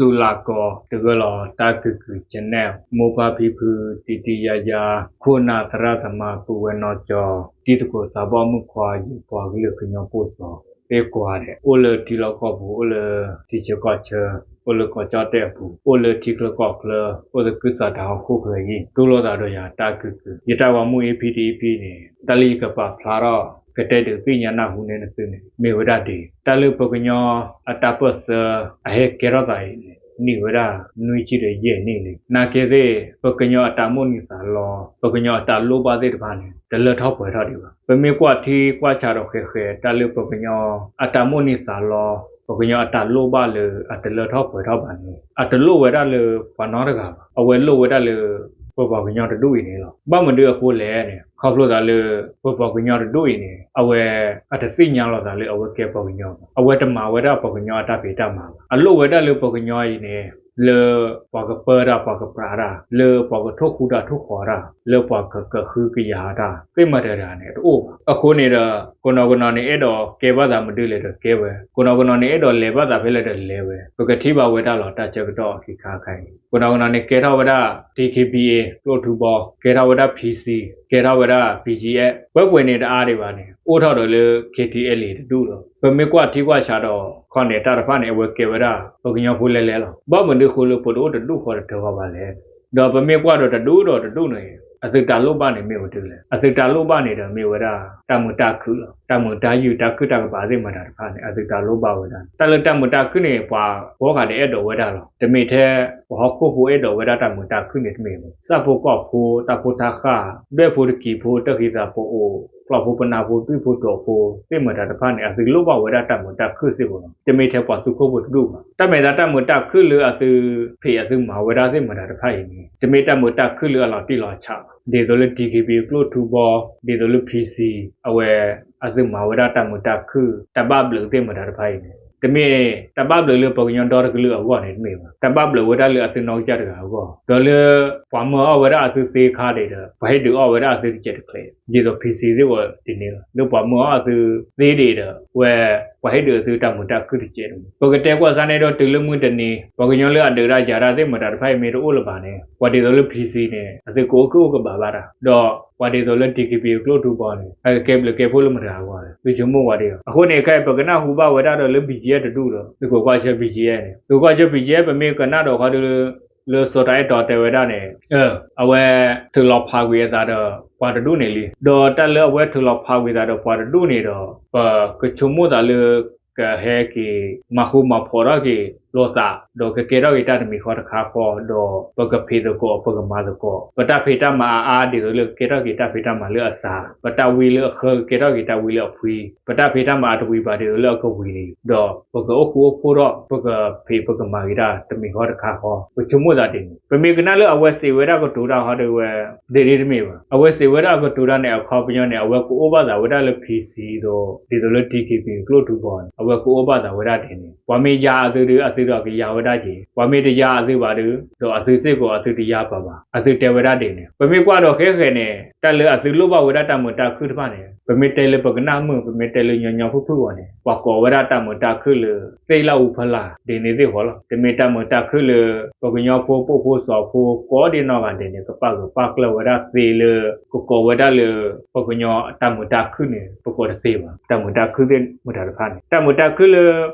သုးလၢကီၢ် တဂၢၢ်လီၤ တၢ်ကုၢ်ကုၢ် channel မိၢ်ပၢ်ဖံဖု တံၤတံၤယါယါ ခိၣ်နၢ်သရၣ်သမါ ပုၢ်ဝဲၢ်နီၢ်ကၠီ တံၤသကိးသးဘီၣ်မုၣ်ခွါ ယပှၤကလုာ်ကညီပိာ်စီၤ သ့ၣ်ကိးဂၤဒဲး အိၣ်လၢထံလီၢ်ကီၢ်ပူၤ အိၣ်လၢထံဆၢကီၢ်ဆၢ အိၣ်လၢကီၢ်ကၠီၣ်တဲၣ်အပူၤ အိၣ်လၢထံချၢကီၢ်ချၢ အိၣ်သကုၤဆးဒးဟီၣ်ခိၣ်ချၢအံၤ တူၢ်လိာ်သးဒီးယၤတၢ်ကုၢ်ကုၢ် ယတၢ်ဂီၤမူ EP တ EP န့ၣ် တၢ်လၢယကပာ်ဖျါထီၣ် ကတဲဒုးသ့ၣ်ညါနၢ်ဟူန့ၢ်သုန့ၣ် မ့ၢ်ဝဲဒၣ်ဒ် တၢ်လၢပှၤကညီအတၢ်ပၢၢ်ဆၢ အဟဲကဲထီၣ်သးအံၤန့ၣ် နံၣ်ဝဲဒၣ် နွံဆံဒီးယဲၢ်နံၣ်လံ. နာ်က့သ့ၣ် ပှၤကညီအတၢ်မိၣ်န့ၢ်သးလီ ပှၤကညီအတၢ်လိၣ်ဘၣ်သ့ၣ်တဖၣ်န့ၣ် တလၢထီၣ်ပှဲၤထီၣ်ဒံးဘၣ်. ပမ့ၢ်ကွၢ်ထံကွၢ်ဆးဒီးဃဲးဃဲး တၢ်လၢပှၤကညီအတၢ်မိၣ်န့ၢ်သးလီ ပှၤကညီအတၢ်လိၣ်ဘၣ်လၢအတလၢထီၣ်ပှဲၤထီၣ်ဘၣ်န့ၣ် အတလိၣ်ဝဲဒၣ်လၢပှၤနီတဂၤဘၣ်. အဝဲလိၣ်ဝဲဒၣ်လၢ ပပှၤကညီတဒူၣ်အံၤန့ၣ်လီၤ. ဘၣ်မနုၤအဃိလဲၣ်န့ၣ် ခီဖျိသးလၢ ပပှၤကညီတဒူၣ်အံၤန့ၣ် အဝဲအတသ့ၣ်ညါလီၤသးလၢအဝဲကဲပှၤကညီဘၣ်. အဝဲတမၤဝဲဒၣ်ပှၤကညီအတၢ်ဖံးတၢ်မၤဘၣ်. အလိၣ်ဝဲဒၣ်လၢပှၤကညီအံၤန့ၣ် လၢပှၤကပၢတၢ် ပှၤကပြးတၢ် လၢပှၤကထိၣ်ဃူတၢ်ထိၣ်ဃီတၢ် လၢပှၤကကဟုကယာ်တၢ် သ့ၣ်မတၤတဂၤန့ၣ် တအိၣ်ဘၣ်. အဃိန့ၣ်ဒီး ကိးနီၢ်ကနီၤန့ၣ် အဲၣ်ဒိးကဲဘၣ်သးမနုၤလဲၣ်ဒီးကဲဝဲ, ကိးနီၢ်ကနီၤန့ၣ် အဲၣ်ဒိးလဲၤဘၣ်သးဖဲလဲၣ်ဒီးလဲၤဝဲ, ပကထံၣ်ဘၣ်ဝဲဒၣ်လီၤ တၢ်ဆၢကတီၢ်အခံခါခါအံၤ ကိးနီၢ်ကနီၤန့ၣ် ကဲထီၣ်ဝဲဒၣ် DKBA ကျိၣ်ထူဘီ, ကဲထီၣ်ဝဲဒၣ် PC, ကဲထီၣ်ဝဲဒၣ် BGF, ပှဲၤပှဲၤန့ၣ်တအါဒံးဘၣ်န့ၣ် အိၣ်ထီၣ်ဒီးလၢ KTLA တဒူၣ်လီၤ. ပမ့ၢ်ကွၢ်ထံကွၢ်ဆးဒီး ခီန့ၣ် တၢ်တဖၣ်န့ၣ် အဝဲကဲဝဲဒၣ်ပှၤကညီဖိလဲၤလဲၤလီၤ. ဘၣ်မနုၤအဃိလၢပတအိၣ်တဒူၣ်ဃီတထၢဃီဘၣ်လဲၣ်. ဒီးပမ့ၢ်ကွၢ်ဒီးတဒူၣ်ဒီးတဒူၣ်န့ၣ် အသုးတၢ်လိၣ်ဘၣ်န့ၣ်မ့ၢ်ဝဲတုၤလဲၣ်. အသုးတၢ်လိၣ်ဘၣ်န့ၣ်ဒီးမ့ၢ်ဝဲဒၣ် တၢ်မုာ်တၢ်ခုၣ်လီၤ. တၢ်မုာ်တၢ်ယုၢ် တၢ်ခုၣ်တၢ်ကပၤသ့ၣ်မတၤတဖၣ်န့ၣ် အသုးတၢ်လိၣ်ဘၣ်ဝဲဒၣ်. တၢ်လၢတၢ်မုာ်တၢ်ခုၣ်န့ၣ် ပှၤကိးဂၤဒဲးအဲၣ်ဒိးဝဲဒၣ်လီၤ. တမ့ၢ်ထဲပှၤဟီၣ်ခိၣ်ဖိအဲၣ်ဒိးဝဲဒၣ်တၢ်မုာ်တၢ်ခုၣ်န့ၣ်တမ့ၢ်ဘၣ်. ဆၣ်ဖိကီၢ်ဖိ တၢ်ဖိတၢ်ဃၢ် ဒွဲၣ်ဖိတကံၤဖိ တၢ်ဃံသးပအိၣ် ပျီၢ်ဖိပနၢ်ဖိ သွံၣ်ဖိတီၤဖိ သ့ၣ်မတၤတဖၣ်န့ၣ် အသုးလိၣ်ဘၣ်ဝဲဒၣ်တၢ်မုာ်တၢ်ခုၣ်စ့ၢ်ကီးလီၤ. တမ့ၢ်ထဲပှၤသူခိၣ်ဖိတဒူၣ်ဘၣ်. တၢ်မ့ၢ်သးတၢ်မုာ်တၢ်ခုၣ်လၢအသုးဖံးအသုးမၤဝဲဒၣ်သ့ၣ်မတၤတဖၣ်အံၤန့ၣ် တမ့ၢ်တၢ်မုာ်တၢ်ခုၣ်လၢအလီၤတံၢ်လီၤဆဲးဘၣ်. ဒ်သိးလၢ DKBA ကျိၣ်ထူဘီ, ဒ်သိးလၢ PC, အဝဲ အသုးမၤဝဲဒၣ်တၢ်မုာ်တၢ်ခုၣ် တၢ်ဘၣ်ဘျုးသ့ၣ်မတၤတဖၣ်အံၤန့ၣ် တမ့ၢ်တၢ်ဘၣ်ဘျုးလၢပှၤကညီဒီတကလုာ်အဂီၢ်န့ၣ်တမ့ၢ်ဘၣ်. တၢ်ဘၣ်ဘျုးဝဲဒၣ်လၢအသုးနီၢ်ကစၢ်တဂၤအဂီၢ် ဒီးလၢပှၤမၢအီၣ်ဝဲဒၣ်အသုးသ့ခါဒံးဒီး ပှၤဟ့ၣ်ဒုးအီၣ်ဝဲဒၣ်အသုးတစဲးတကျဲး ဒ်သိး PC သ့ၣ်ဝဲဒ်န့ၣ်လီၤ. လၢပှၤမၢအီၣ်အသုးသ့ဒံးဒီး ဝဲ ပှၤဟ့ၣ်ဒုးအသုးတၢ်မုာ်တၢ်ခုၣ်တစဲးတမံၤ ပကတဲကွၢ်စါန့ၣ်ဒီးတုၤလၢမုၢ်တနံၤ ပှၤကညီလၢအဒုးတၢ်ယၤတၢ်သ့ၣ်မတၤတဖၣ်အံၤမ့ၢ်တအိၣ်လၢၤဘၣ်န့ၣ် ပှၤဒ်သိးလၢ PC န့ၣ် အသုးကအိၣ်ခုၣ်အိၣ်ကဘၣ်ဘၣ်တၢ် ဒီးပှၤဒ်သိးလၢ DKBA ကျိၣ်ထူဘီန့ၣ် အကကဲဘျုးကဲဖှိၣ်လၢမတၤအဂီၢ်လဲၣ်. သုဆိကမိၣ်ဝဲဒ်အံၤ အဃိန့ၣ် ခဲအံၤပကနၢ်ဟူဘၣ်ဝဲဒၣ်ဒီးလၢ BGF တဒူၣ်ဒီး သုးခိးကွၢ်ဆၢ BGF န့ၣ် သုးခိးကွၢ်ဆၢ BGF ပမ့ၢ်ကနၣ်ဒီးခီဒီး လၢစီၤတၢ်အဲၣ်တီတဲဝဲဒၣ်န့ၣ် အဝဲ ထုးလီၤဖးကွံာ်အသးဒီးပှၤတဒူၣ်န့ၣ်လံ. ဒီးတၢ်လၢအဝဲထုးလီၤဖးကွံာ်သးဒီးပှၤတဒူၣ်န့ၣ်ဒီး ပကဆိကမိၣ်သးလၢ ကဟဲက့ၤမၤဃူမၤဖိးထီၣ်က့ၤလိာ်သး ဒီးကကဲထီၣ်က့ၤတၢ်တမံၤဃီတခါဃီ ဒီးပကဖံးသကိး ပကမၤသကိး ပတၢ်ဖံးတၢ်မၤအါအါ ဒ်သိးလၢကကဲထီၣ်က့ၤတၢ်ဖံးတၢ်မၤလၢအစှၤ ပတၢ်ဝံလၢအဃၢ ကကဲထီၣ်က့ၤတၢ်ဝံလၢအဖှံ ပတၢ်ဖံးတၢ်မၤအတဝံၤဘၣ် ဒ်သိးလၢအကဝံၤန့ၣ် ဒီးပကအိၣ်ဃူအိၣ်ဖိးထီၣ် ပကဖံးပကမၤက့ၤတၢ်တမံၤဃီတခါဃီ ပဆိကမိၣ်သးဒ်န့ၣ် ပမ့ၢ်ကနၣ်လၢအဝဲစံးဝဲဒၣ်ကတိၤတၢ်ဃီဒီးဝဲ ဒ်ဒ်တမ့ၢ်ဘၣ်. အဝဲစံးဝဲဒၣ်အကတိၤတၢ်န့ၣ် အခီပညီန့ၣ် အဝဲကအိၣ်ဘၣ်သးဝဲဒၣ်လၢ PC ဒီး ဒ်သိးလၢ DKBA ကျိၣ်ထူဘီန့ၣ် အဝဲကအိၣ်ဘၣ်သးဝဲဒၣ်ဒ်န့ၣ် ပှၤမ့ၢ်ယါအသုးဒီး အသုးဒီးကယါဝဲဒၣ်က့ၤ ပှၤမ့ၢ်တယါအသုးဘၣ်ဒီး ဒီးအသုးစ့ၢ်ကီးအသုးတယါပှၤဘၣ် အသုးတဲဝဲဒၣ်ဒ်န့ၣ် ပမ့ၢ်ကွၢ်ဒီးဃဲဃဲန့ၣ် တၢ်လၢအသုးလိၣ်ဘၣ်ဝဲဒၣ်တၢ်မုာ်တၢ်ခုၣ်တဖၣ်န့ၣ် ပမ့ၢ်တဲလၢပကနၣ်မုာ် ပမ့ၢ်တဲလၢညီညီဖုၣ်ဖုၣ်ဂီၢ်န့ၣ် ပှၤကိးဝဲဒၣ်တၢ်မုာ်တၢ်ခုၣ်လၢ သ့ၣ်လၢအူဖီလာ် ဒ်န့ၣ်သ့ၣ်ဃီလီၤ. တမ့ၢ်တၢ်မုာ်တၢ်ခုၣ်လၢ ပှၤကညီဖိပိာ်ဖိစီၤဖိကိးဒ်နီၢ်ဂၤဒဲးန့ၣ် ကပာ်ဂၢၢ်ပာ်ကျၢၢ်ဝဲဒၣ်သ့လၢ ကကိးဝဲဒၣ်လၢ ပှၤကညီတၢ်မုာ်တၢ်ခုၣ်န့ၣ် ပကိးတသ့ဘၣ်. တၢ်မုာ်တၢ်ခုၣ်သ့ၣ်မတၤတဖၣ်န့ၣ် တၢ်မုာ်တၢ်ခုၣ်လၢ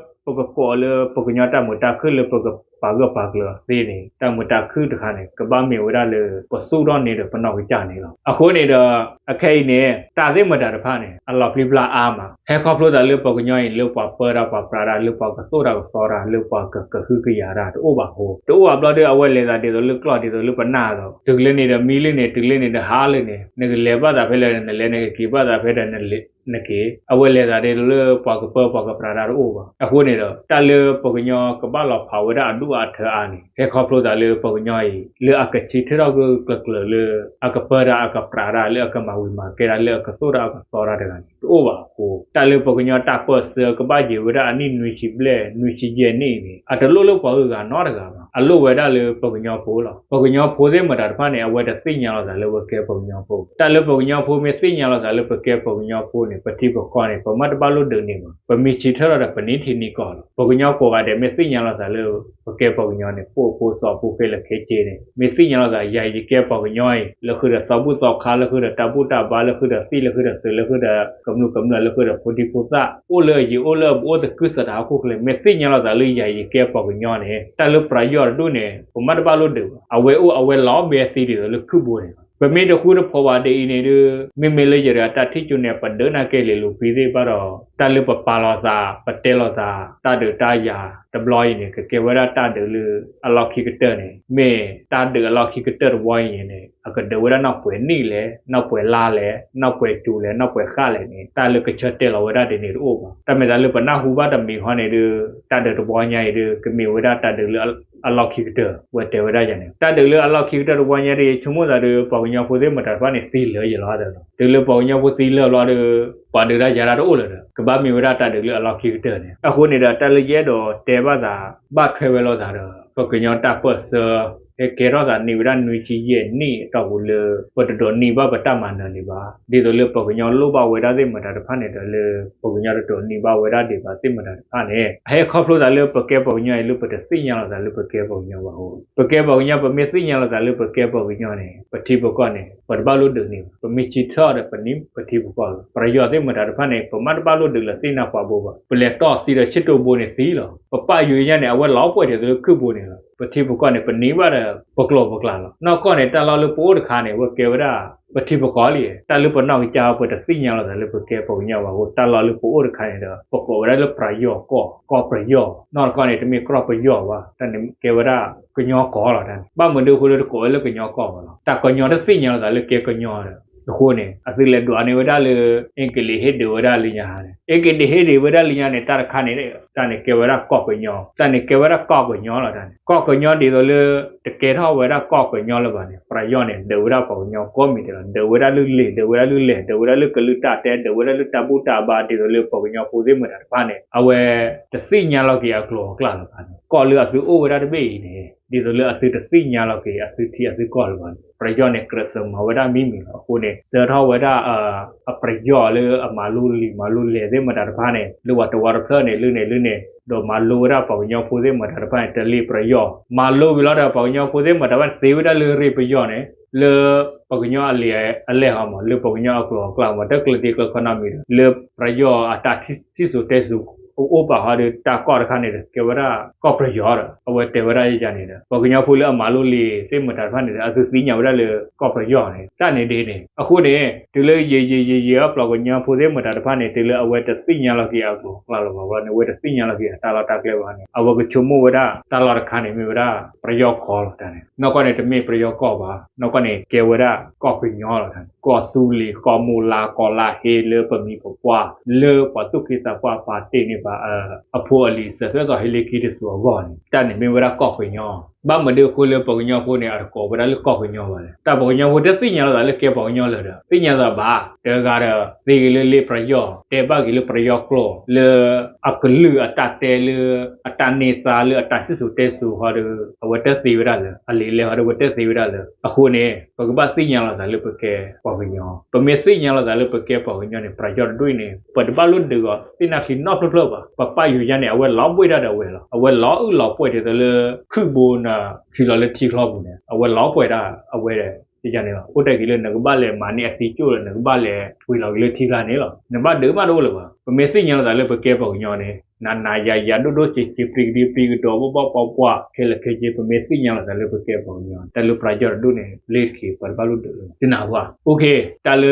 ပကကိးလၢ ပှၤကညီတၢ်မုာ်တၢ်ခုၣ်လၢပကပာ်ဂၢၢ်ပာ်ကျၢၢ်သ့န့ၣ် တၢ်မုာ်တၢ်ခုၣ်တခါန့ၣ် ကဘၣ်မ့ၢ်ဝဲဒၣ်လၢ ပသူၣ်ထီၣ်န့ၢ်ဒီးပနီၢ်ကစၢ်န့ၣ်လီၤ. အဃိန့ၣ်ဒီး အခဲအံၤန့ၣ် တၢ်သ့ၣ်မတၤတဖၣ်န့ၣ် အလီၤပျံၤပျါအါမး ဟဲခီဖျိသးလၢပှၤကညီအံၤ လၢပှၤပၢတၢ်ပှၤပြးတၢ် လၢပှၤကသိၣ်တၢ်ကသီတၢ် လၢပှၤကကဟုကယာ်တၢ်တအိၣ်ဘၣ်အဃိ တအိၣ်ဘၣ်ဘျီဒီး အဝဲလဲၤသးဒ်သိးလၢကျီၢ် ဒ်သိးလၢပနၢ်အသိး တုၤလၢန့ၣ်ဒီးမံလၢန့ၣ် တုၤလၢန့ၣ်ဒီးဟါလၢန့ၣ် နကလဲၤဘၣ်သးဖဲလဲၣ်ဒီးနလဲၤ နကက့ၤဘၣ်သးဖဲဒီးနက့ၤ အဝဲလဲၤသးဒ်သိးလၢပှၤကပၢပှၤကပြးတၢ်တအိၣ်ဘၣ်. အဃိန့ၣ်ဒီး တၢ်လၢပှၤကညီကဘၣ်လီၤဖးဝဲဒၣ်အဒူၣ်အထၢအါန့ၣ် ဟဲခီဖျိသးလၢပှၤကညီအံၤ လၢအကဆံထၢထီၣ်ကကျၢၤကျၢၤလၢ အကပၢတၢ်အကပြးတၢ် လၢအကမၤဝံၤမၤကဲတၢ် လၢအကသိၣ်တၢ်အကသီတၢ်တဂၤန့ၣ် တအိၣ်ဘၣ်အဃိ တၢ်လၢပှၤကညီတၢ်ပၢၢ်ဆၢကဘၣ်ယံာ်ဝဲဒၣ်အနံၣ်နွံဆံဘျဲၣ် နွံဆံယဲၢ်နံၣ်အံၤန့ၣ် အတလိၣ်လၢပှၤဂုၤဂၤနီတဂၤဘၣ်. အလိၣ်ဝဲဒၣ်လၢပှၤကညီဖိလီၤ. ပှၤကညီဖိသ့ၣ်မတၤတဖၣ်န့ၣ် အဝဲတသ့ၣ်ညါလီၤသးလၢပကဲပှၤကညီဖိ. တၢ်လၢပှၤကညီဖိမ့ၢ်သ့ၣ်ညါလီၤသးလၢပကဲပှၤကညီဖိန့ၣ် ပထံပကီၢ်န့ၣ် ပမ့ၢ်တဘၣ်လိၣ်ဒုးန့ၢ်ဘၣ်. ပမ့ၢ်ဆံထၢထီၣ်ဒီးပန့ၢ်ထံန့ၢ်ကီၢ်လီၤ. ပှၤကညီကိးဂၤဒဲးမ့ၢ်သ့ၣ်ညါလီၤသးလၢ ပကဲပှၤကညီန့ၣ် ပိာ်ဖိစီၤဖိခဲလၢာ်ခဲဆ့န့ၣ် မ့ၢ်သ့ၣ်ညါလိာ်သး ယၤအံၤယကဲပှၤကညီအံၤ လၢဃုာ်ဒီးသီဘူၣ်သီခါ လၢဃုာ်ဒီးတၢ်ဘူၣ်တၢ်ဘါ လၢဃုာ်ဒီးသံၣ် လၢဃုာ်ဒီးသုး လၢဃုာ်ဒီးကမျၢၢ်ကမျၢၢ် လၢဃုာ်ဒီးဖိဒံဖိသၣ် အိၣ်လၢအယံၤ အိၣ်လၢအဘူး အိၣ်သကုၤဆးဒးဟီၣ်ခိၣ်ချၢ မ့ၢ်သ့ၣ်ညါလိာ်သးလၢယၤအံၤယကဲပှၤကညီန့ၣ် တၢ်လၢပယီၤတဒူၣ်န့ၣ် ပမ့ၢ်တဘၣ်လိၣ်ဒုးဘၣ်. အဝဲအိၣ် အဝဲလီၤဘဲသံဒ်သိးလၢခုၣ်ဘိန့ၣ်လီၤ. ပမ့ၢ်တဃူတဖိးဘၣ်ဒ်အံၤန့ၣ်ဒုး မ့မ့ၢ်လၢယတဂၤတၢ်ထံၣ်ကၠိန့ၣ် ပဒုးနၢ်ကဲလံာ်လူၤဖံသ့ၣ်ဘၣ်ဒီး တၢ်လၢပပာ်လိာ်သး ပတဲလိာ်သး တၢ်ဒုးတၢ်ယၤတဘျီအံၤန့ၣ် ကကဲဝဲဒၣ်တၢ်ဒုးလၢအလီၢ်ခံကတၢၢ်န့ၣ် မ့ၢ်တၢ်ဒုးအလီၢ်ခံကတၢၢ်တဝီအံၤန့ၣ် အကဒုးဝဲဒၣ်နီၢ်ပှဲၤနံၣ်လဲၣ် နီၢ်ပှဲၤလါလဲၣ် နီၢ်ပှဲၤစူၤလဲၣ် နီၢ်ပှဲၤဃၣ်လဲၣ်န့ၣ် တၢ်လၢကဆၢတဲာ်လီၤဝဲဒၣ်ဒ်န့ၣ်တအိၣ်ဘၣ်. တၢ်မ့ၢ်သးလၢပနၢ်ဟူဘၣ်တမံၤဃီန့ၣ်ဒုး တၢ်ဒုးတဝီညါအံၤဒုး ကမ့ၢ်ဝဲဒၣ်တၢ်ဒုးလၢအလီၢ်ခံကတၢၢ် ဝဲတဲဝဲဒၣ်ယၤန့ၣ် တၢ်ဒုးလၢအလီၢ်ခံကတၢၢ်တဝီညါဒ် ဆိကမိၣ်သးဒုး ပှၤကညီဖိသ့ၣ်မတၤတဖၣ်န့ၣ် သံလၢာ်ယံာ်လီၤဒီး တုၤလၢပှၤကညီဖိသံလၢာ်ဘျီဒီး ပှၤဒုးတၢ်ယၤတၢ်တအိၣ်လၢၤဒီး ကဘၣ်မ့ၢ်ဝဲဒၣ်တၢ်ဒုးလၢအလီၢ်ခံကတၢၢ်န့ၣ် အဃိန့ၣ်ဒီး တၢ်လၢယအဲၣ်ဒိးတဲဘၣ်သး ဘၣ်ထွဲဝဲလိာ်သးဒီး ပကညီတၢ်ပၢၢ်ဆၢ ဟဲကဲထီၣ်သးန့ၢ်ဝဲဒၣ်နွံဆံယဲၢ်နံၣ်အတီၢ်ပူၤလၢ ပတဒိးန့ၢ်ဘၣ်ပတၢ်မၤနၢၤန့ၣ်ဘၣ်. ဒ်သိးလၢပှၤကညီလိၣ်ဘၣ်ဝဲဒၣ်သ့ၣ်မတၤတဖၣ်န့ၣ်ဒီး လၢပှၤကညီတဒိးန့ၢ်ဘၣ်ဝဲဒၣ်ဒံးဘၣ်သ့ၣ်မတၤတဖၣ်န့ၣ် အဟဲခီဖျိသးလၢပကဲပှၤကညီအံၤ လၢပတသ့ၣ်ညါလိာ်သးလၢပကဲပှၤကညီဘၣ်အဃိ ပကဲပှၤကညီ ပမ့ၢ်သ့ၣ်ညါလိာ်သးလၢပကဲပှၤကညီန့ၣ် ပထံပကီၢ်န့ၣ် ပတဘၣ်လိၣ်ဒုးန့ၢ်ဘၣ်. ပမ့ၢ်ဆံထၢၣ်ဒီး ပန့ၢ်ပထံပကီၢ်လီၤ. ပယီၤသ့ၣ်မတၤတဖၣ်န့ၣ် ပမ့ၢ်တဘၣ်လိၣ်ဒုးလၢသ့ၣ်နၢ်ပှၤဘိဘၣ်. ပလဲၤတီၢ်သံဒီးဆ့တိၢ်ဘိန့ၣ်သံလီၤ. ပပၣ်ယိၤညါန့ၣ် အဝဲလီၤပှဲၤဒ်သိးလၢခုၣ်ဘိန့ၣ်လီၤ. ပထံပကီၢ်န့ၣ် ပန့ၢ်ဘၣ်ဒီး ပကျိာ်ပကျါလီၤ. နီၢ်ကီၢ်န့ၣ် တၢ်လီၢ်လၢပအိၣ်တခါန့ၣ် အဝဲကဲဝဲဒၣ် ပထံပကီၢ်လံ. တၢ်လၢပနီၢ်ကစၢ် ပတသ့ၣ်ညါလိာ်သးလၢပကဲပှၤကညီဘၣ်အဃိ တၢ်လီၢ်လၢပအိၣ်တခါန့ၣ်ဒီး ပကိးဝဲဒၣ်လၢပယီၤကီၢ်, ကီၢ်ပယီၤ, နီၢ်တကီၢ်န့ၣ် တမ့ၢ်ကီၢ်ပယီၤဘၣ်, တၢ်န့ၣ်ကဲဝဲဒၣ်ကညီကီၢ်လီၤ. တၢ်န့ၣ် ဘၣ်မနုၤအဃိလၢတကိးဝဲလၢကညီကီၢ်ဘၣ်လီၤ. တၢ်ကညီတသ့ၣ်ညါလိာ်သးလၢကဲကညီဒီး အဃိန့ၣ် အသုလဲၤဒွးန့ၢ်ဝဲဒၣ်လၢ အ့ကလံးဟ့ၣ်ဒုးဝဲဒၣ်လၢညါန့ၣ် အ့ကလံးဟ့ၣ်ဒုးဝဲဒၣ်လၢညါန့ၣ် တၢ်တခါန့ၣ် တၢ်န့ၣ်ကဲဝဲဒၣ်ကီၢ်ပယီၤ, တၢ်န့ၣ်ကဲဝဲဒၣ်ကီၢ်ပယီၤလီၤ. တၢ်န့ၣ် ကီၢ်ပယီၤဒ်သိးလၢ တကဲထီၣ်ဝဲဒၣ်ကီၢ်ပယီၤလၢၤဘၣ်န့ၣ် ပယီၤန့ၣ် ဒုးဝဲဒၣ်ပှၤကညီကိးမံၤဒဲးလီၤ. ဒုးဝဲဒၣ်လၢလံာ်, ဒုးဝဲဒၣ်လၢလဲၢ်, ဒုးဝဲဒၣ်လၢကလုၢ်တၢ်တဲ, ဒုးဝဲဒၣ်လၢတၢ်ဘူၣ်တၢ်ဘါ, ဒ်သိးလၢပှၤကညီဖိသ့ၣ်မတၤတဖၣ်န့ၣ် အဝဲတသ့ၣ်ညါလီၤက့ၤအကျိၤအကျဲလၢၤဘၣ်န့ၣ် ကီၢ်လၢအသုအိၣ်ဝဲဒၣ်တဘ့ၣ်အံၤန့ၣ် ဒ်သိးလၢအသုတသ့ၣ်ညါလီၤက့ၤအသုထံအသုကီၢ်လၢၤဘၣ်န့ၣ် ပယီၤန့ၣ် ကြၢးစၢၤမၤဝဲဒၣ်မံၤမံၤလီၤ. အဃိန့ၣ် စၢထီၣ်ဝဲဒၣ် အပယီၤလၢအမၤလိလံာ်မၤလိလဲၢ်သ့ၣ်မတၤတဖၣ်န့ၣ် လၢပှၤတဝီတဖျၢၣ်န့ၣ် လၢန့ၣ်လၢန့ၣ် ဒီးမၤလိဝဲဒၣ်ပှၤကညီဖိသ့ၣ်မတၤတဖၣ်န့ၣ် တလံာ်ပယီၤ, မၤလိဝံၤလီၤဒီး ပှၤကညီဖိသ့ၣ်မတၤတဖၣ်န့ၣ် သ့ဝဲဒၣ်လၢရ့ၣ်ပယီၤန့ၣ် လၢပှၤကညီအလံာ်အလဲၢ်ဟီမး လၢပှၤကညီအကျိၤအကျဲမး တၢ်ကျၢၤတံၤကျၢၤခီနီတမံၤဒီး လၢပယီၤအတၢ်စံၣ်စိၤတဲစိၤအိၣ်ပာ်ဃီဒီး တၢ်ကီၢ်တခါန့ၣ်ဒီး ကဲဝဲဒၣ်ကီၢ်ပယီၤဒီး အဝဲတဲဝဲဒၣ်ယၤန့ၣ်ဒီး ပှၤကညီဖိလၢအမၤလိလံာ်သ့ၣ်မတၤတဖၣ်န့ၣ်ဒီး အသုသ့ၣ်ညါဝဲဒၣ်လၢကီၢ်ပယီၤန့ၣ် တၢ်န့ၣ်ဒ်န့ၣ် အဃိန့ၣ် တုၤလၢယံာ်ယံာ်ယံာ်ယံာ်အပျီပှၤကညီဖိသ့ၣ်မတၤတဖၣ်န့ၣ် တုၤလၢအဝဲတသ့ၣ်ညါလီၤက့ၤအကျိၤအကျဲလၢၤဘၣ်န့ၣ် အဝဲတသ့ၣ်ညါလီၤက့ၤအတၢ်လီၢ်တၢ်ကျဲဘၣ်န့ၣ် အဝဲကဆိကမိၣ်ဝဲဒၣ်တၢ်လီၢ်တခါန့ၣ် မ့ၢ်ဝဲဒၣ်ပယီၤကီၢ်လီၤ. တၢ်န့ၣ် နီၢ်ကီၢ်န့ၣ် တမ့ၢ်ပယီၤကီၢ်ဘၣ်, နီၢ်ကီၢ်န့ၣ် ကဲဝဲဒၣ်ကီၢ်ပယီၤလီၤ. တၢ်န့ၣ် ကီၢ်သူလ့ၤ ကီၢ်မိၢ်လါ ကီၢ်လါဟ့ လၢပမိၢ်ပပှၢ် လၢပှၤသူၣ်က့သးပှၢ်ပာ်တ့ၢ်န့ၢ်ဘၣ် အဖိအလံၤ စၢၤသွဲၣ်သီဟ့လ့ခံတစိၤအဂီၢ်န့ၣ် တၢ်န့ၣ်မ့ၢ်ဝဲဒၣ်ကီၢ်ပယီၤ. ဘၣ်မနုၤအဃိလၢပှၤကညီဖိန့ၣ် အတကိးဝဲဒၣ်လၢကီၢ်ပယီၤဘၣ်လဲၣ်. တၢ်ပှၤကညီဖိတသ့ၣ်ညါလိာ်သးလၢကဲပှၤကညီလၢၤဒီး သ့ၣ်ညါသးဘၣ် တဂၤဒီး သ့ဂ့ၤလၢလ့ပယီၤ တဲဘၣ်ဂ့ၤလၢပယီၤကျိာ် လၢအကလုၢ်အတၢ်တဲလၢ အတၢ်န့ၢ်သါလၢအတၢ်စံၣ်စိၤတဲစိၤဃီဒီး အဝဲတသ့ဝဲဒၣ်လၢၤ အလံာ်လဲၢ်ဃီဒီး အဝဲတသ့ဝဲဒၣ်လၢၤ. အဃိန့ၣ် ပကဘၣ်သ့ၣ်ညါလိာ်သးလၢပကဲပှၤကညီ, ပမ့ၢ်သ့ၣ်ညါလိာ်သးလၢပကဲပှၤကညီန့ၣ် ပယီၤတဒူၣ်အံၤန့ၣ် ပတဘၣ်လိၣ်ဒုးအီၤသ့ၣ်နၢ်ချံနီတဖျၢၣ်ဖျၢၣ်ဘၣ်. ပပၣ်ယိၤယါန့ၣ် အဝဲလီၤဘှ့ၣ်ဒၣ်ဒီးအဝဲလီၤ. အဝဲလီၤအုၣ်လီၤပှဲၤဒ်သိးလၢ ခုၣ်ဘိနၤ ထံလီၤလၢထံချီပူၤန့ၣ် အဝဲလီၤပှဲၤဒၣ်အဝဲဒီး ယန့ၣ်လီၤ. အိၣ်တဲက့ၤလၢနကဘၣ်လဲၤမၤန့ၢ်အသံကၠိၣ်လၢ နကဘၣ်လဲၤထွံလီၤက့ၤလၢထံကျါန့ၣ်လီၤ. နဘၣ်ဒုးမးတအိၣ်လၢၤဘၣ်. ပမ့ၢ်သ့ၣ်ညါလိာ်သးလၢပကဲပှၤကညီန့ၣ် နၤနၤယၤယၤ ဒိၣ်ဒိၣ်စ့စ့ ပြံကဒံပြံကဒီး ဘၣ်ဘၣ်ပှၢ်ပှၢ် ခဲလၢာ်ခဲဆ့ ပမ့ၢ်သ့ၣ်ညါလိာ်သးလၢပကဲပှၤကညီ တၢ်လၢပယီၤတဒူၣ်န့ၣ် လ့တက့ၤ ပှၤတဘၣ်လိၣ်ဒုးလၢၤ တနၢ်ဟူဘၣ်. တၢ်လ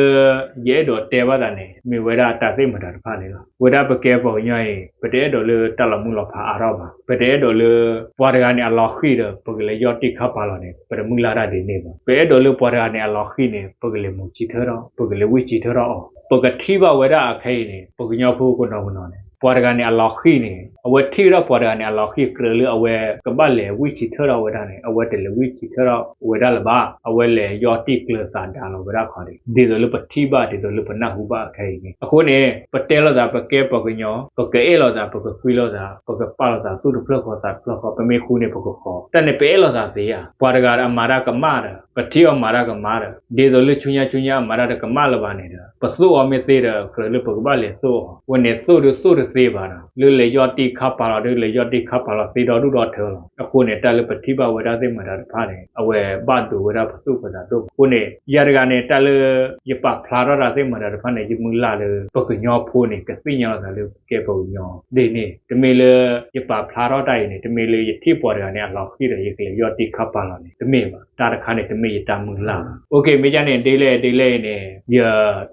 ၢယအဲၣ်ဒိးတဲဘၣ်သးန့ၣ် မ့ၢ်ဝဲဒၣ်တၢ်သ့ၣ်မတၤတဖၣ်န့ၣ်လီၤ. ဝဲဒၣ်ပကဲပှၤကညီအံၤ ပတအဲၣ်ဒိးလၢတၢ်လီၤမုၢ်လီၤဖးအါထီၣ်ဘၣ်. ပတအဲၣ်ဒိးလၢ ပှၤတဂၤန့ၣ်အလီၤဃံၤဒီး ပကလဲၤယီၢ်တံၢ်ခါပာ်လီၤန့ၣ် ပတမုၢ်လၢ်တၢ်ဒ်န့ၣ်ဘၣ်. ပအဲၣ်ဒိးလၢပှၤတဂၤန့ၣ်အလီၤဃံၤန့ၣ် ပကလဲၤမုာ်ဆံးထၢထီၣ် ပကလဲၤဝံၣ်ဆံးထၢထီၣ်အီၤ ပကထံၣ်ဘၣ်ဝဲဒၣ်အခဲအံၤန့ၣ် ပှၤကညီဖိကနီၤကနီၤန့ၣ် ပှၤတဂၤန့ၣ်အလီၤဃံၤန့ၣ် အဝဲထံၣ်ဝဲဒၣ်ပှၤတဂၤန့ၣ်အလီၤဃံၤ ကြၢးလၢအဝဲကဘၣ်လဲၤဝံၣ်ဆံးထၢထီၣ်ဝဲဒၣ်န့ၣ် အဝဲတလဲၤဝံၣ်ဆံးထၢထီၣ်ဝဲဒၣ်လၢၤဘၣ်. အဝဲလဲၤယီၢ်တံၢ်ကျၢၤသးဒါလီၤဝဲဒၣ်ခီန့ၣ် ဒ်သိးလၢပထံၣ်ဘၣ် ဒ်သိးလၢပနၢ်ဟူဘၣ်အခဲအံၤန့ၣ် အဃိန့ၣ် ပတဲလိာ်သးပကဲပှၤကညီ ပကအဲၣ်လိာ်သး ပကကွံလိာ်သး ပကပာ်လိာ်သးသူၣ်တဖျၢၣ်ဃီသးတဖျၢၣ်ဃီ ပမ့ၢ်ဃူန့ၣ်ပကဃီၤ တၢ်န့ၣ်ပအဲၣ်လိာ်သးသ့ဧါ. ပှၤတဂၤအမၤတၢ်ကမၣ်ဒီး ပထံၣ်အီၤမၤတၢ်ကမၣ်ဒီး ဒ်သိးလၢဆူညါဆူညါအမၤတၢ်တကမၣ်လၢၤဘၣ်န့ၣ်ဒီး ပသိၣ်အီၤမ့ၢ်သ့ဒီး ကြၢးလၢပကဘၣ်လဲၤသိၣ်အီၤ ဝဲန့ၣ်သိၣ်ဒီးသိၣ်ဒီး သ့ဘၣ်နီၤ, လၢလဲၤယီၢ်တံၢ်ခါပာ်လီၤဒီး လဲၤယီၢ်တံၢ်ခါပာ်လီၤသ့ဒီဒူၣ်ဒီထၢလီၤ. အဃိန့ၣ် တၢ်လၢပထံၣ်ဘၣ်ဝဲဒၣ်သ့ၣ်မတၤတဖၣ်န့ၣ် အဝဲဘၣ်ဒိဝဲဒၣ်ပသူၣ်ပသးဒိၣ်မး. အဃိန့ၣ် ယၤတဂၤန့ၣ် တၢ်လၢ ယပာ်ဖျါထီၣ်တၢ်သ့ၣ်မတၤတဖၣ်န့ၣ် ယမုၢ်လၢ်လၢ ပကညီဖိန့ၣ် ကသ့ၣ်ညါလီၤသးလၢပကဲပှၤကညီဒ်န့ၣ် တမ့ၢ်လၢ ယပာ်ဖျါထီၣ်တၢ်အံၤန့ၣ် တမ့ၢ်လၢယထံၣ်ပှၤတဂၤန့ၣ် အလီၤဃံၤဒီး ယကလဲၤယီၢ်တံၢ်ခါပာ်လီၤန့ၣ် တမ့ၢ်ဘၣ်. တၢ်တခါန့ၣ် တမ့ၢ်ယတၢ်မုၢ်လၢ်ဘၣ်. အိၣ်က့ၤ မ့ၢ်ဒ်န့ၣ် ဒ်လဲၣ်ဒ်လဲၣ်အံၤန့ၣ် ယ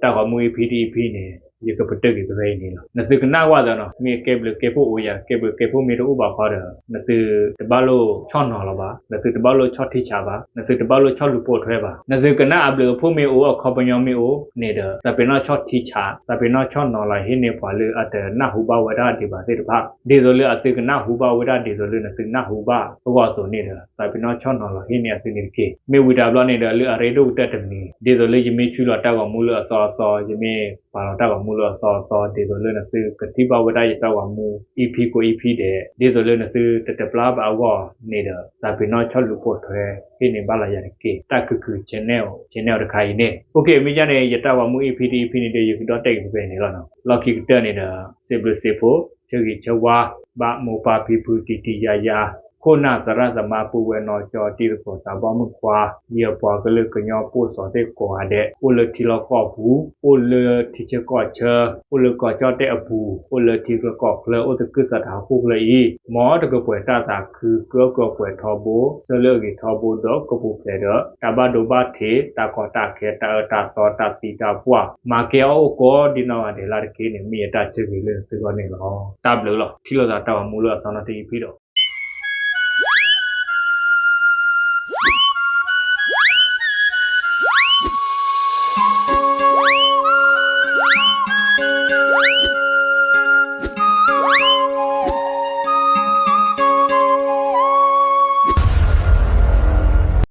တၢ်ဂီၤမူ EP တ EP န့ၣ် ယကပတုာ်က့ၤဖဲအံၤန့ၣ်လီၤ. နသုကနၣ်ကွၢ်သးနီၤ, မ့ၢ်ကဲဘျုးကဲဖှိၣ်အိၣ်ယၤ ကဲဘျုးကဲဖှိၣ်မ့ၢ်တအိၣ်ဘၣ်ဃီဒီး နသုတဘၣ်လိၣ်ဆီၣ်နီၤလီၤဘၣ်, နသုတဘၣ်လိၣ်ဆီၣ်ထံဆးဘၣ်, နသုတဘၣ်လိၣ်ဆီၣ်လူၤပိာ်ထွဲဘၣ်. နသုကနၣ်အဘျုးအဖှိၣ်မ့ၢ်အိၣ် အခီပညီမ့ၢ်အိၣ်န့ၣ်ဒီး သးပ့ၤနီၣ်ဆီၣ်ထံဆး, သးပ့ၤနီၣ်ဆီၣ်နီၤလီၤဟ့ၣ်န့ၢ်ပှၤလၢအတနၢ်ဟူဘၣ်ဝဲဒၣ်ဒံးဘၣ်သ့ၣ်တဖၣ် ဒ်သိးလၢအသုကနၢ်ဟူဘၣ်ဝဲဒၣ် ဒ်သိးလၢနသုနၢ်ဟူဘၣ်အဂီၢ်အသိးန့ၣ်ဒီး သးပ့ၤနီၣ်ဆီၣ်နီၤလီၤဟ့ၣ်န့ၢ်အသုန့ၣ်တက့ၢ်. မ့ၢ်ဝံၤတဘျီန့ၣ်ဒီး လၢအရ့ဒိၣ်ကတၢၢ်တမံၤ ဒ်သိးလၢယမ့ၢ်ဆှၢလီၤတၢ်ဂီၤမူလၢအသီအသီ, ယမ့ၢ်ပာ်လီၤတၢ်ဂီၤမူလၢအသီအသီ ဒ်သိးလၢနသုကထံၣ်ဘၣ်ဝဲဒၣ်ယတၢ်ဂီၤမူ EP ကိး EP ဒဲး ဒ်သိးလၢနသုတတပျၢ်ဘၣ်အဂီၢ်န့ၣ်ဒီး သးပ့ၤနီၣ်ဆီၣ်လူၤပိာ်ထွဲ ဟ့ၣ်န့ၢ်ဘၣ်လီၤယၤတက့ၢ်. တၢ်ခုၣ်ခုၣ် channel channel တခါအံၤန့ၣ် အိၣ်က့ၤ မ့ၢ်ဒ်န့ၣ် ယတၢ်ဂီၤမူ EP တ EP န့ၣ်ဒီး ယကဒီၣ်တဲာ်က့ၤဖဲဖဲအံၤန့ၣ်လီၤ. လီၢ်ခံကတၢၢ်န့ၣ်ဒီး စံးဘျုးစံးဖှိၣ် ဆၢဂ့ၤဆၢဝါ ဘၣ်မိၢ်ပၢ်ဖံဖု တံၤတံၤယါယါ ခိၣ်နၢ်သရၣ်သမါ ပုၢ်ဝဲၢ်နီၢ်ကၠီ တံၤသကိးသးဘီမုၣ်ခွါ ယပှၤကလုာ်ကညီဖိစီၤသ့ၣ်ကိးဂၤဒဲး အိၣ်လၢထံလီၢ်ကီၢ်ပူၤ, အိၣ်လၢထံဆၢကီၢ်ဆၢ, အိၣ်လၢကီၢ်ကၠီၣ်တဲၣ်အပူၤ, အိၣ်လၢထံချၢကီၢ်ချၢ အိၣ်သကုၤဆးဒးဟီၣ်ခိၣ်ချၢအံၤ မ်တကပှဲၤတၢ်သးခု ကၢကၢပှဲၤထီဘိ ဆၢလၢအဂ့ၤထီဘိဒီး ကပူၤဖျဲးဒီး တၢ်ဘၣ်ဒိဘၣ်ထံး တၢ်ကီတၢ်ခဲ တၢ်အၢတၢ်သီ တၢ်သံတၢ်ပှၢ် မၤကဲအီၣ်အိၣ်ကိးဒံနီၢ်ဂၤဒဲးလၢ်တက့ၢ်န့ၣ် မ့ၢ်ယတၢ်ဆၢဂ့ၤလၢသုဂီၢ်န့ၣ်လီၤ. တၢ်ဘျုးလီၤ. ထံၣ်လိာ်သးတၢ်ဂီၤမူလၢအသီနီတ EP ဒီး